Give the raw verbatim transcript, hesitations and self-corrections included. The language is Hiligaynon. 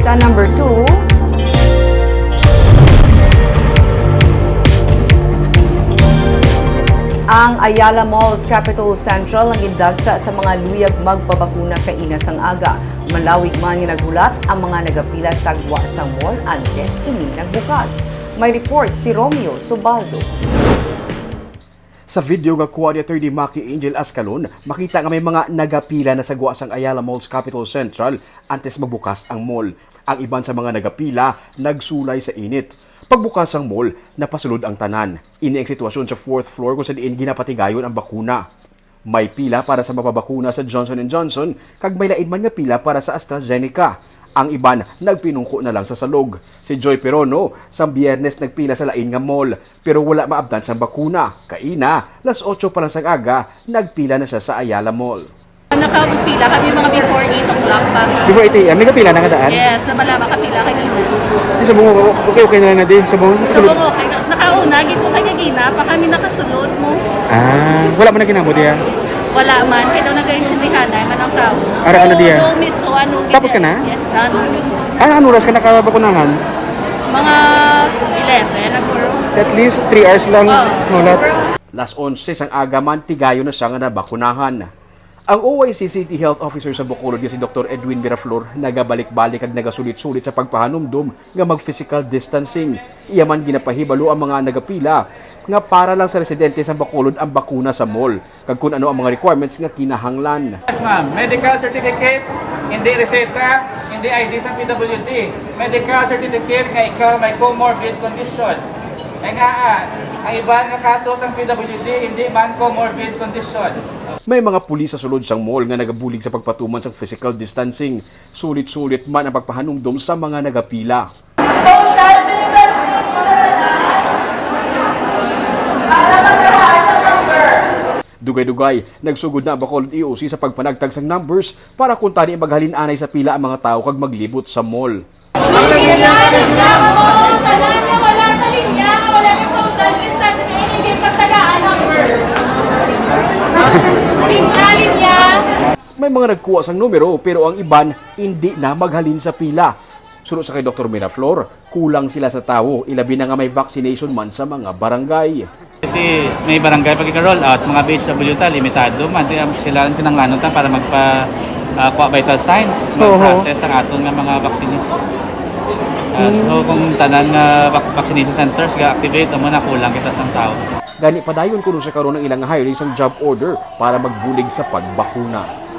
Sa number two, ang Ayala Malls Capitol Central ang gindagsa sa mga luyag magpabakuna kaina sang aga. Malawig man nga naghulat ang mga nagapila sa gwa sang mall antes ini nagbukas. May report si Romeo Subaldo. Sa video nga kuha ni Attorney Maki Angel Ascalon, makita nga may mga nagapila na sa gwa sang Ayala Malls Capitol Central antes magbukas ang mall. Ang iban sa mga nagapila nagsulay sa init. Pagbukas sang mall, napasulod ang tanan. Ini ang sitwasyon sa fourth floor kung sa diin ginapatigayon ang bakuna. May pila para sa mapabakuna sa Johnson and Johnson kag may lain man nga pila para sa AstraZeneca. Ang iban nagpinungko na lang sa salog. Si Joy Perono, sa Biyernes nagpila sa lain nga mall, pero wala maabtan sang bakuna. Kaina, las otso pa lang sang aga, nagpila na siya sa Ayala Mall. Nakapila kami mga before eight o'clock pa. Before eight a m, nagapila na nga daan? Yes, nabala makapila kanina. Di sa bungo, okay, okay na lang na di. Sa bungo, Sa nakasulod. Bungo, okay na. Nakauna, gid ko kay gagina, pa kami nakasulod mo. Ah, wala man na ginamo diya? Wala man, kaya daw nag-intindihan na man ang tao. Ara, ano Oo, diya? No, mitso, ano, Tapos ka na? Yes, ano. Ah, ano oras ka nakabakunahan? Mga eleven, naguro. At least three hours lang. Oo, Wala. siguro. Las onse sang aga man, tigayon na siya nga nabakunahan. Ang O I C City Health Officer sa Bacolod nga si Doktor Edwin Miraflor nagabalik-balik kag nagasulit-sulit sa pagpahanumdom nga mag-physical distancing. Iya man ginapahibalo ang mga nagapila nga para lang sa residente sa Bacolod ang bakuna sa mall, kag kun ano ang mga requirements nga kinahanglan. Yes, ma'am. Medical certificate, hindi reseta, hindi I D sa P W D. Medical certificate nga ikaw may comorbid condition. Kaya nga, ah, ang iban nga kaso sa P W D, hindi man comorbid condition. May mga pulis sa sulod sang mall nga nagabulig sa pagpatuman sang physical distancing. Sulit-sulit man ang pagpahanumdom sa mga nagapila. Social distancing muna na para magkahaan sa number. Dugay-dugay, nagsugod na ang Bacolod E O C sa pagpanagtag sang numbers para kuntani maghalin anay sa pila ang mga tawo kag maglibot sa mall. Tingnan niya mo, tanan nga wala sa linya, nga wala sa social distancing, hindi pagtagaan number. Tingnan niya. May mga nagkuha sang numero, pero ang iban indi na maghalin sa pila. Suno sa kay Doktor Miraflor, kulang sila sa tawo, ilabi na nga may vaccination man sa mga barangay. Iti may barangay pa gid ka-roll out, mga B H W ta, limitado man. Di, um, sila ang kinahanglanon ta para magpa, ah, kuha vital signs, Oo. mag-process ang aton nga mga vaccines. Ah, Mm. So, kung tanan nga vac-, vaccination centers ga-activate, amo na kulang kita sang tawo. Gani, padayon kuno sa karon ang ilang hiring sang job order para magbulig sa pagbakuna.